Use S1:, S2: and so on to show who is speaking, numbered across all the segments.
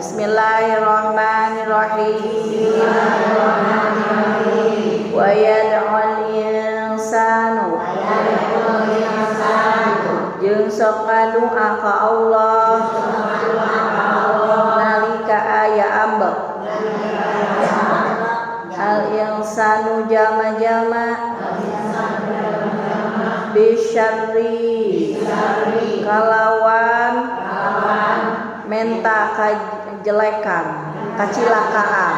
S1: Bismillahirrahmanirrahim. Wa yad'ul insanu, jeung sok ngadua ka Allah nalika aya ambek. Al insanu jalma-jalma, bisyarri kalawan menta kajelekan, kacilakaan,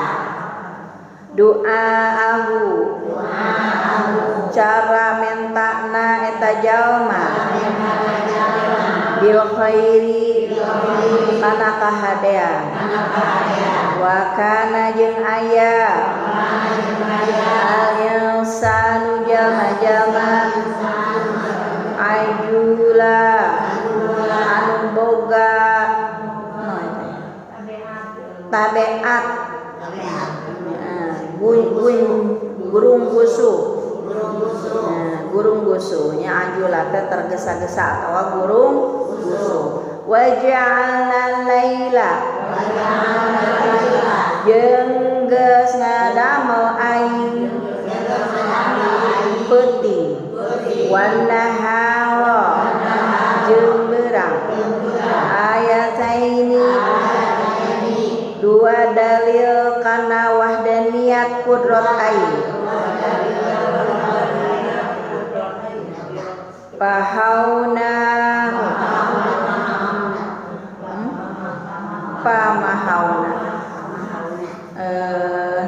S1: du'aahu cara mentana eta jalma, bil khairi kana kahadean, wa kana jeung aya al insanu jalma-jalma ajula anu boga tabeat gurung gusuh. Nah, gurung gusuh nya ajula teh tergesa-gesa atawa gurung gusuh. Wa ja'alna laila jeung geus ngadamel aing peuting, wan nahara jeung beurang, ayataini dua dalil kana wahdaniyat kudrat aing. Pahauna pamahauna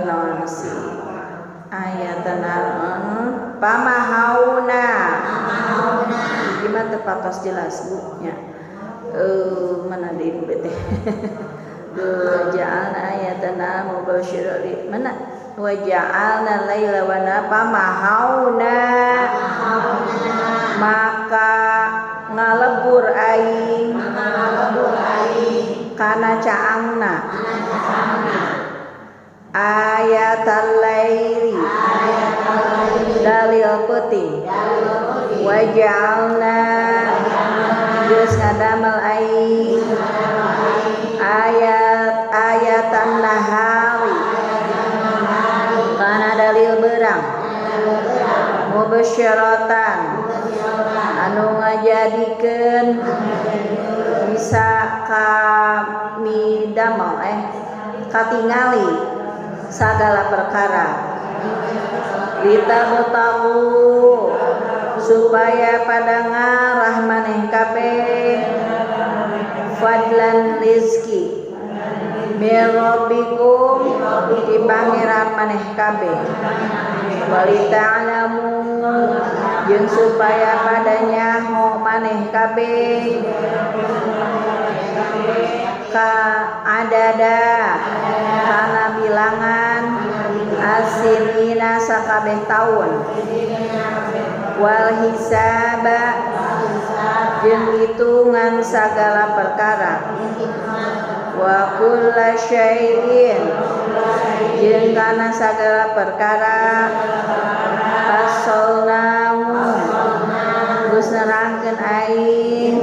S1: naon si ayatna pamahauna gimana tepatos jelas Bu nya, mana deui Bu teh. Ja'alna ayatana mubasyira mana wa ja'alna laila wa nahara pamahauna maka ngalebur aing kana caangna ayatal laili dalil peuting, wa ja'alna geus ngadamel aing ayat ayatan nahari kana dalil berang mubasyaratan anu ngajadikeun bisa kami damel katingali sagala perkara, litabtagu supaya pada ngarah maneh kabeh fadlan rizki min rabbikum di pangeran maneh kabeh, walita'lamu jeung supaya pada nyaho maneh kabeh ka adada kana bilangan asinina sakabeh taun, wal hisaba jeung hitungan sagala perkara, wa kulla syai'in jeung kana sagala perkara fasolnahu geus nerangkeun aing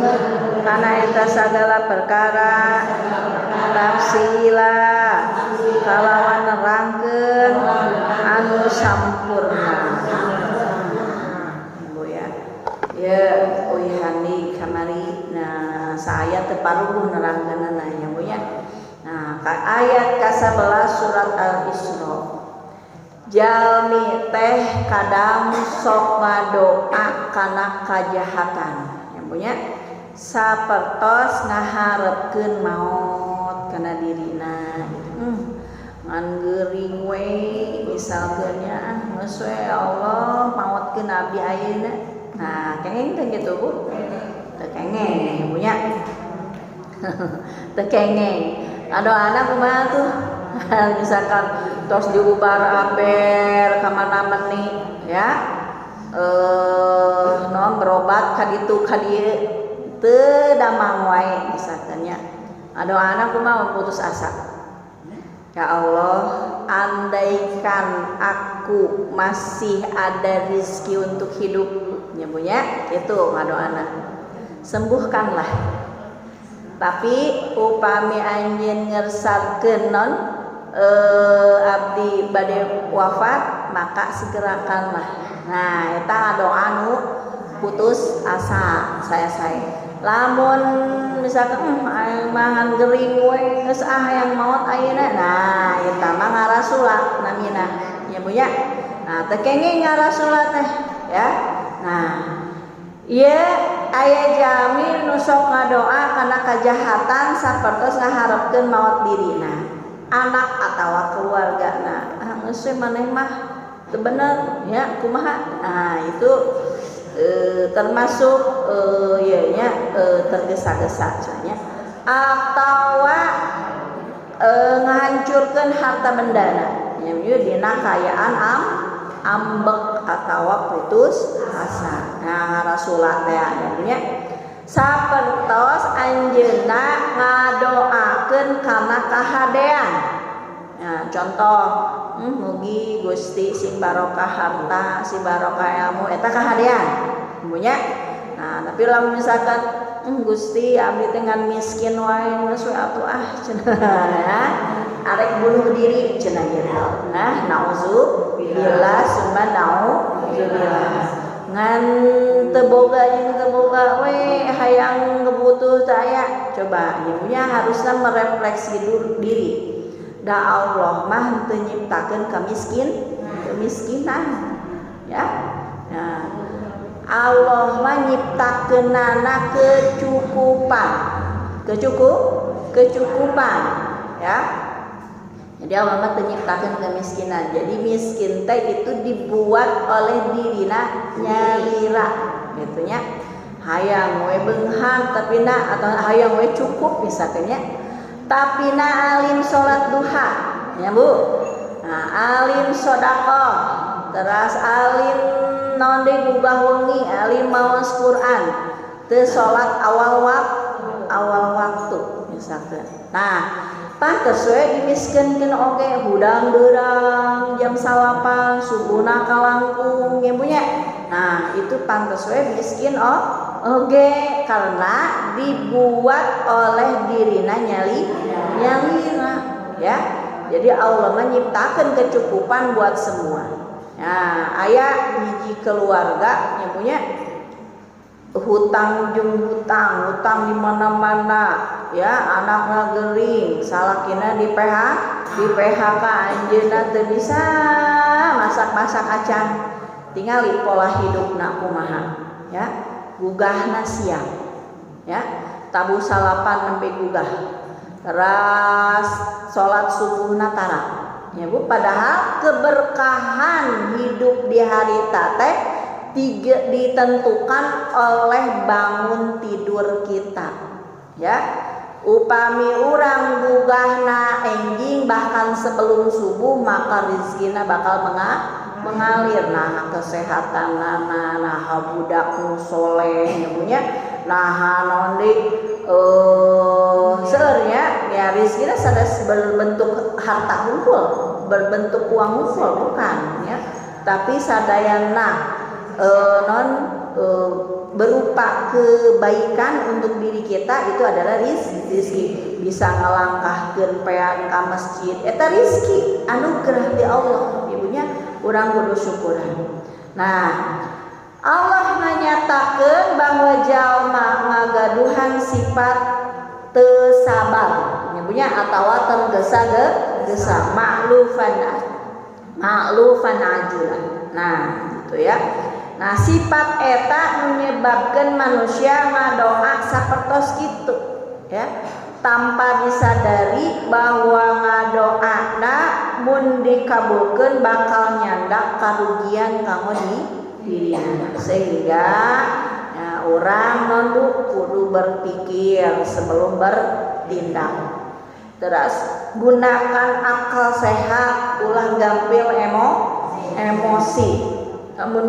S1: kana eta sagala perkara tafsila kalawan nerangkeun anu sampurna. Bu ya. Ya uyhani kamari nah saya teu paruguh nerangkeunna nya Bu ya. Nah, ayat ka-11 surat Al-Isra. Jalmi teh kadang sok ngadoa kana kajahatan. Ya Bu ya. Sapertos ngaharepkeun maot kana dirina gitu. Ngan geuring we misalkeun nya geus we Allah maotkeun abdi ayeuna. Nah, kengeng teh kitu Bu. Teu kengeng Bu nya. Teu kengeng. Adoana kumaha tuh? Misalkan tos diubar aber ka mana meni ya. Non berobat ka ditu ka dieu teu damang wae misalkan nya. Adoana kumaha putus asa. Ya Allah, andaikan aku masih ada rizki untuk hidup, nya Bu nya, itu ngadoana. Sembuhkanlah. Tapi upami anjeun ngersarkeun non abdi bade wafat, maka segerakanlah. Nah, eta ngadoa nu putus asa saya. Lamun misalkan aing mah gering we, geus ah, hayang maot ayeuna. Nah, eta mah ngarasula namina nya, Bu, ya. Nah, teu kenging ngarasula teh ya. Nah, ieu aya jalmi nu sok ngadoa kana kajahatan sapertos ngaharepkeun maot dirina, anak atawa keluargana. Ah, geus we, maneh mah teu bener ya, kumaha. Nah, itu termasuk ya nya, tergesa-gesa nya atawa ngahancurkeun harta bendana nya, dina kaayaan ambek atawa putus asa. Nah, ngarasula teh nya sapertos anjeunna ngadoakeun kana kahadean. Nah, contoh, mugi Gusti sing barokah harta, sing barokah ilmu, eta kahadean nya. Nah, tapi lamun misalkan, Gusti, abdi teh ngan miskin wae, geus we atuh ah," cenah ya, arek bunuh diri cenah gitu. Nah, nauzubillah summa nauzubillah. Ngan teu boga jeung teu boga we, hayang ngebutuh teu aya. Coba ibunya harusnya merefleksi diri. Da Allah mah teu nyiptakeun kemiskinan ya. Nah, Allah mah nyiptakeunana kecukupan. Kecukupan ya. Jadi Allah mah teu nyiptakeun kemiskinan. Jadi miskin teh itu dibuat oleh dirina nyalira gitu nya. Hayang we beunghar tapi na atau hayang we cukup misalkan nya. Tapi na alim salat duha ya, Bu. Nah, alim sedekah, teras alim naon deui, gugah wengi, alim maos Quran, teu salat awal waktu misalkan. Nah, pantes we dimiskinkeun oge, hudang beurang jam 9, subuhna kalangkung nya, Bu, nya. Nah, itu pantes we miskin oh oge karena dibuat oleh dirina nyalira ya. Jadi Allah menyiptakan kecukupan buat semua. Nah, aya hiji keluarga yang punya hutang jung hutang, hutang di mana-mana ya, anaknya gering, salakina di PHK, anjeunna teu bisa masak-masak acan. Tingali pola hidupna kumaha ya, gugahna siang ya, tabuh 9 nembe gugah, teras salat subuhna tara ya, Bu. Padahal keberkahan hidup di hari teh tiga ditentukan oleh bangun tidur kita ya. Upami urang gugahna enjing, bahkan sebelum subuh, maka rizkina bakal mengalir. Nah, kesehatan nana, nah, budak nu soleh punya, nah, naon deui, seueur nya ya. Rizkina sanes berbentuk harta hungkul, berbentuk uang hungkul, bukan ya, tapi sadayana non berupa kebaikan untuk diri kita itu adalah rizki. Bisa ngalangkahkeun pean ka masjid, eta rizki, anugerah di Allah ibunya, urang kudu syukuran. Nah, Allah menyatakan bahwa jalma ngagaduhan sifat teu sabar nyebutnya atau tergesa-gesa, ma'lufan ma'lufan ajulan. Nah, gitu ya. Nah, sifat eta menyebabkan manusia ngadoa sapertos gitu ya, tanpa disadari bahwa ngadoana mun dikabulkeun bakal nyandak karugian kanggo di dirina. Sehingga ya, orang non, Bu, kudu berpikir sebelum bertindak, terus gunakan akal sehat, ulah gampil emosi. Lamun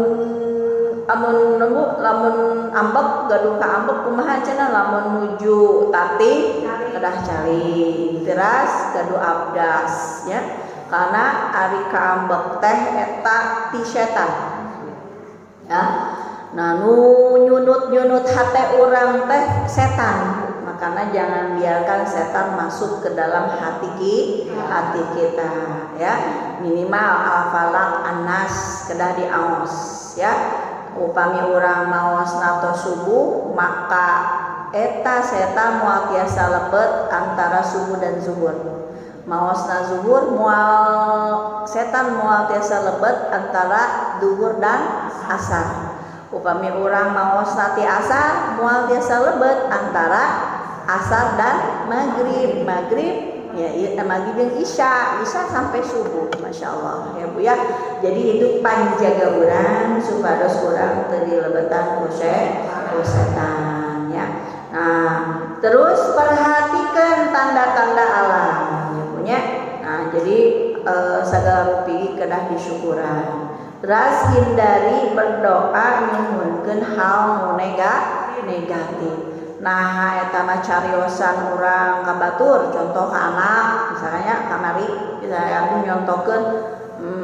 S1: amun nunggu, lamun ambek, gaduh ka ambek kumaha cenah, lamun nuju tati kedah calik, teras gaduh abdas ya, karena ari kaambek teh eta ti setan ya. Nah, nu nyunut-nyunut hate urang teh setan. Makanya jangan biarkan setan masuk ke dalam hati kita ya. Minimal Al-Falaq, An-Nas kedah diaos ya. Upami urang maos tos subuh, maka eta setan moal tiasa lebet antara subuh dan zuhur. Maosna zuhur, moal setan moal tiasa lebet antara zuhur dan asar. Upami urang maosna ti asar, moal tiasa lebet antara asar dan maghrib. Maghrib ya, maghrib yang isya, isya sampai subuh. Masya Allah ya, Bu, ya. Jadi itu panjaga urang supados urang teu dilebetan ku setan ya. Nah, terus perhatikan tanda-tanda alam ya, punya. Nah, jadi segala rupi kedah disyukuran. Terus hindari berdoa nyuhunkeun hal nu negatif. Nah, eta mah cariosan urang ka batur, contoh ka anak misalnya. Kamari misalnya abdi nyontokeun,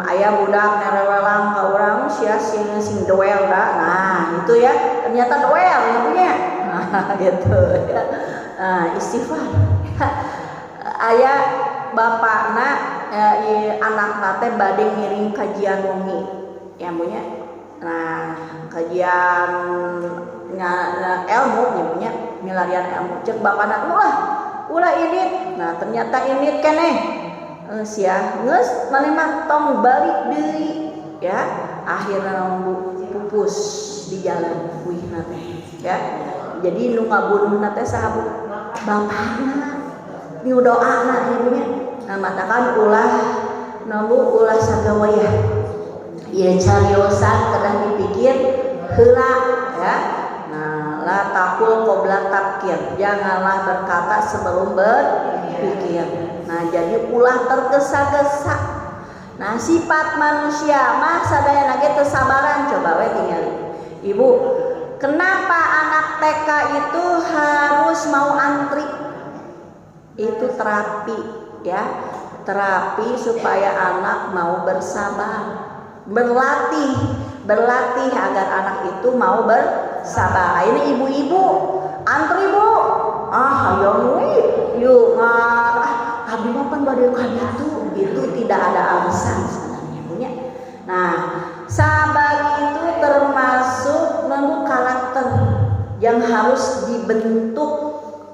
S1: aya budak nerewelang ka urang, sia sing sing doel da. Nah, itu ya, ternyata doel yang punya. Nah, gitu ya. Nah, istighfar. Aya bapakna anakna teh bade ngiring kajian wengi ya punya. Nah, kajian ilmu ya punya, milarian ilmu. Cek bapakna, "Ulah, ulah ini." Nah, ternyata ini keneh sia geus maneh mah tong balik deui ya. Akhirnya nunggu pupus di jalan uihna teh ya. Jadi nu ngabunuhna teh saha, Bu? Bapakna. Ni doana ibunya. Nah, matakan ulah nabu, ulah sagawayah ya, cariosan kedah dipikir heula ya. Nah, la taqul qabla tafkir, janganlah berkata sebelum berpikir. Nah, jadi ulah tergesa-gesa. Nah, sifat manusia mah sadayana ge teu sabaran. Coba we tinggal ibu, kenapa anak TK itu harus mau antri? Itu terapi ya, terapi supaya anak mau bersabar, berlatih, berlatih agar anak itu mau bersabar. Nah, ini ibu-ibu antri, "Bu, ah, ayo yuk." Ah, abdi mah pan bade ka ditu gitu. Tidak ada alasan sebenarnya punya. Nah, sabar itu termasuk nemu karakter yang harus dibentuk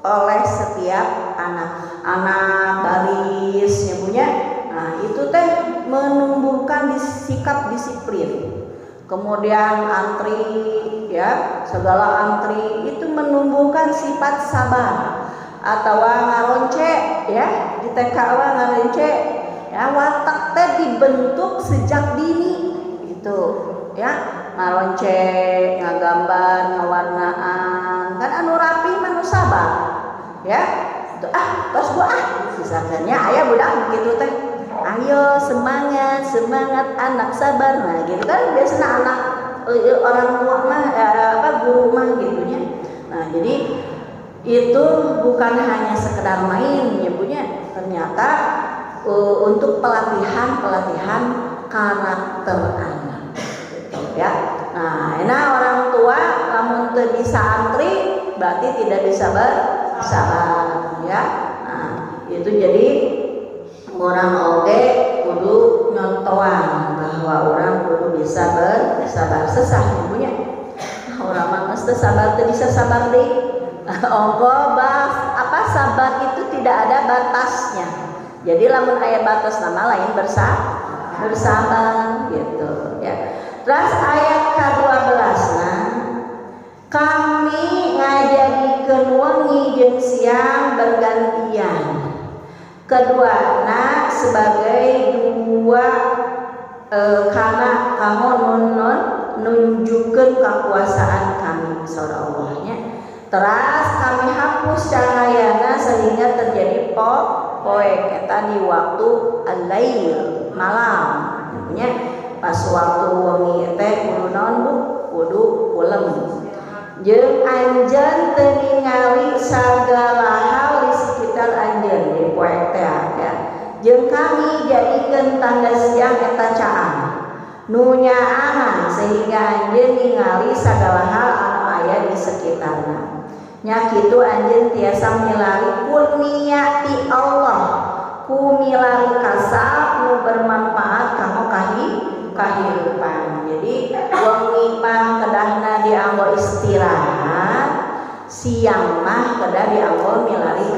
S1: oleh setiap anak. Anak baris ya punya. Nah, itu teh menumbuhkan sikap disiplin. Kemudian antri ya, segala antri itu menumbuhkan sifat sabar. Atau ngaronce ya, di TK ngaronce ya, watak teh dibentuk sejak dini itu ya, ngaronce, ngagambar, ngawarnaan. Kan anu rapi mah nu sabar ya. Itu, "Ah, tos gua ah," misalkannya aya budak begitu teh. "Ayo semangat, semangat, anak sabar." Nah, gitu kan biasanya anak orang tua mah apa, guru mah gitunya. Nah, jadi itu bukan hanya sekedar main nyebutnya, ternyata untuk pelatihan pelatihan karakter anak gitu ya. Nah, enak orang tua lamun teu bisa antri berarti tidak bisa bersabar ya. Nah, itu jadi urang oge kudu nyontoan bahwa urang kudu bisa bersabar. Sesah punya urang mah geus teu sabar, teu bisa sabar deui. Ongko apa, sabar itu tidak ada batasnya. Jadi lamun aya batas nama lain bersabar gitu ya. Terus ayat ke-12, nah, kami ngajadikeun wengi jeung siang bergantian. Kedua, nah, sebagai dua karena kamu nun nunjukkan kekuasaan kami, saudara Allahnya. Teras kami hapus cahayana sehingga terjadi poek eta di waktu al-lail, malam. Nya pas waktu wengi teh kudu naon, Bu? Kudu kulem. Jeung anjeun teu ningali sagala hal di sekitar anjeun di poek teh ya. Jeung kami jadikeun tanda siang eta caang nu nyaahan sehingga anjeun ningali sagala hal anu aya di sekitarna. Nya kitu anjeun tiasa milari kurnia ti Allah ku milari kasab nu bermanfaat kanggo kahirupan. Jadi wengi mah kedahna dianggo istirahat, siang mah kedah dianggo milari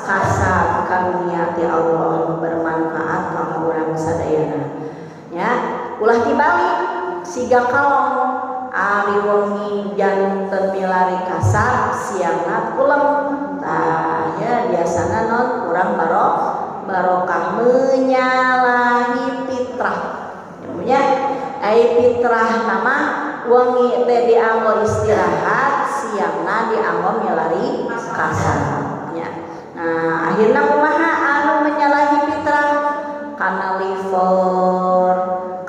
S1: kasab karunia ti Allah nu bermanfaat kanggo urang sadayana. Ya, ulah tibalik siga kalong, ari wengi janten milari kasab, siangna kulem. Tah ya, biasana non kurang barokah, menyalahi fitrah nya. Ai fitrah nama wengi teh dianggo istirahat, siangna dianggo milari kasab nya. Nah, akhirna kumaha anu menyalahi fitrah? Karena liver,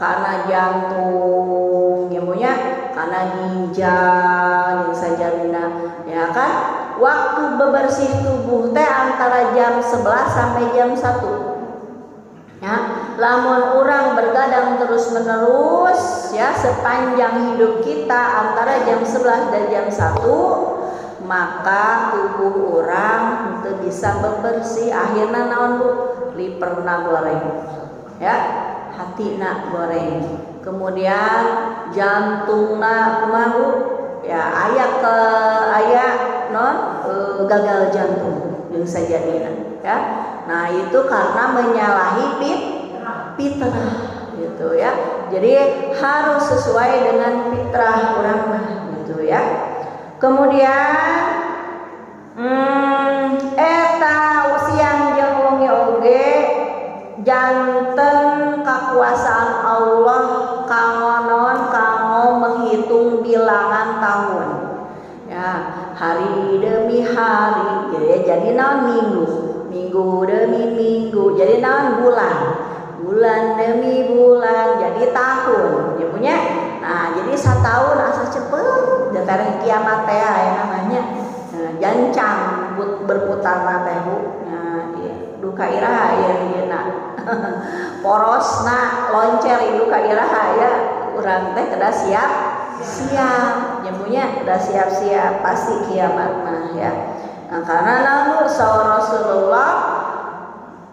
S1: karena jantung ya, punya karena ginjal yang sajamina, ya kan. Waktu bebersih tubuh teh antara jam 11 sampai jam 1 ya. Lamun orang bergadang terus menerus ya, sepanjang hidup kita antara jam 11 dan jam 1, maka tubuh orang untuk bisa bebersih. Akhirnya naon, Bu? Liverna goreng ya, hatina goreng, kemudian jantungna kumaha, Bu? Ya, aya ke aya non gagal jantung jeung sajadina ya. Nah, itu karena menyalahi fitrah gitu ya. Jadi harus sesuai dengan fitrah urang mah gitu ya. Kemudian eta siang jeung wengi oge janten kakuasaan Allah kanggo naon? Kanggo menghitung bilangan tahun ya, hari demi hari ya, jadi naon? Minggu, minggu demi minggu jadi naon? Bulan, bulan demi bulan jadi tahun ya punya. Nah, jadi setahun asa cepet tereh kiamat teh ya namanya. Nah, jancang berputar teh, Bu. Nah, duka iraha ya ieu na porosna loncer, duka iraha ya. Urang teh kedah siap siap nyebunya, udah siap-siap, pasti kiamat mah ya. Nah, karena namun Rasulullah,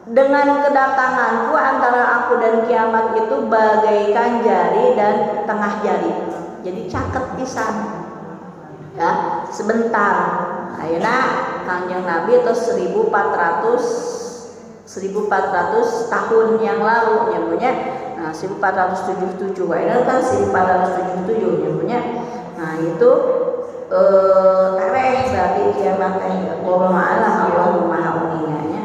S1: dengan kedatanganku antara aku dan kiamat itu bagaikan jari dan tengah jari. Jadi caket pisan. Ya, sebentar. Ayeuna Kangjeng Nabi itu 1400 1400 tahun yang lalu nyebutnya. Nah, 1477 ayeuna kan, 1477 nyebutnya. Nah, itu tereh berarti kiamat teh. Wallahu a'lam, Allah Maha uninga nya.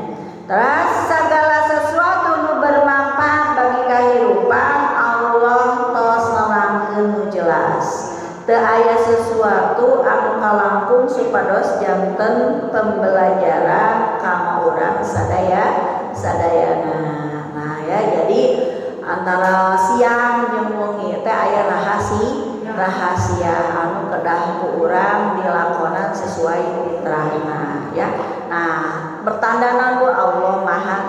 S1: Terus segala sesuatu nu bermanfaat bagi kehidupan Allah tos nerangkeun nu jelas. Teu aya sesuatu anu kalangkung supados janten pembelajaran kanggo urang sadayana. Nah ya, jadi antara siang jeung wengi teh aya rahasia rahasia anu kedah ku urang dilakonan sesuai fitrahna ya. Nah, bertanda Bu, Allah Maha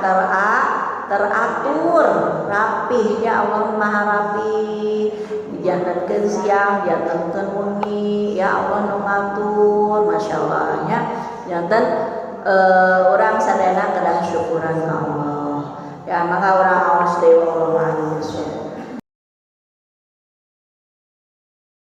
S1: teratur rapih ya, Allah Maha rapi. Dijantenkeun siang, dijantenkeun wengi ya, Allah nu ngatur, masya Allah ya. Janten urang sadayana kedah syukuran ka Allah ya, maka urang aos deui, wallahu a'lam.